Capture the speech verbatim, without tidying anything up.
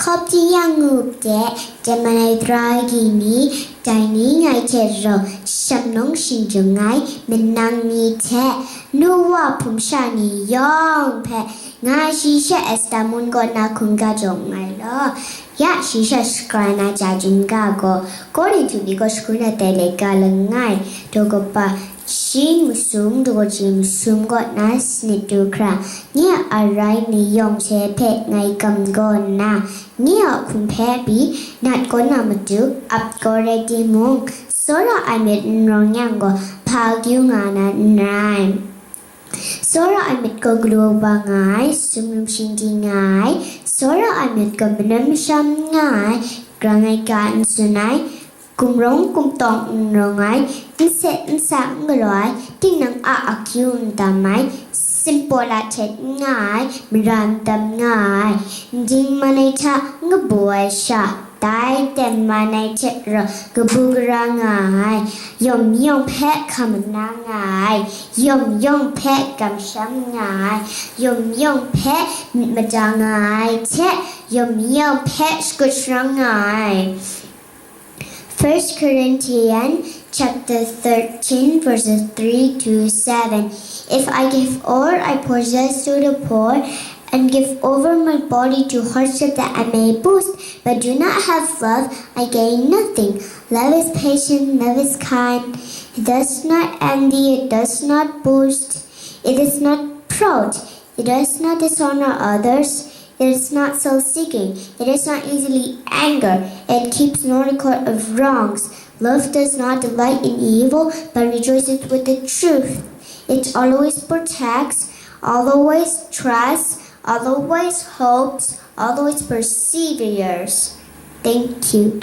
Hkawp jin yang ngu de, Jemana tara agyi ni, dai ni ngai hte rau shanglawng shingjung ai manang ni hte, nu wa hpung sha ni yawng hpe, nga shi she Esta mun kaw na hkungga jaw nngai law. Ya shi she shakra na ja jin ga gaw, Korinhtu ni kaw shagun ai tai le ga langai, daw kaba shi masum daw kaji masum kaw na sanit du hkra, nye a rai ni yawng she hpe ngai gam gaw nna, nye a hkum hpe pyi nat kaw na matu ap kau rai timung, tsawra ai myit n rawng yang gaw, hpa akyu nga na n rai. Tsawra ai myit gaw galu ba nga ai, sumrum shingdi nga ai, tsawra ai myit gaw manam masham nga ai, grang ai ga n tsun ai, gumrawng gumtawng n rawng ai, n set n sa n galaw ai, tinang a akyu n dam ai, simpola htet n nga ai, mara n dam nga ai, nding man ai hta n kabu ai sha, dai ten man ai hte rau kabu gara nga ai, yawm yawng hpe hkam na nga ai, yawm yawng hpe kamsham nga ai, yawm yawng hpe myit mada nga ai hte, yawm yawng hpe shakut sharang nga ai. First Corinthians chapter thirteen, verses three to seven. If I give all I possess to the poor and give over my body to hardship that I may boast, but do not have love, I gain nothing. Love is patient, love is kind. It does not envy, it does not boast, it is not proud, it does not dishonor others, it is not self seeking, it is not easily angered, it keeps no record of wrongs. Love does not delight in evil, but rejoices with the truth. It always protects, always trusts, always hopes, always perseveres. Thank you.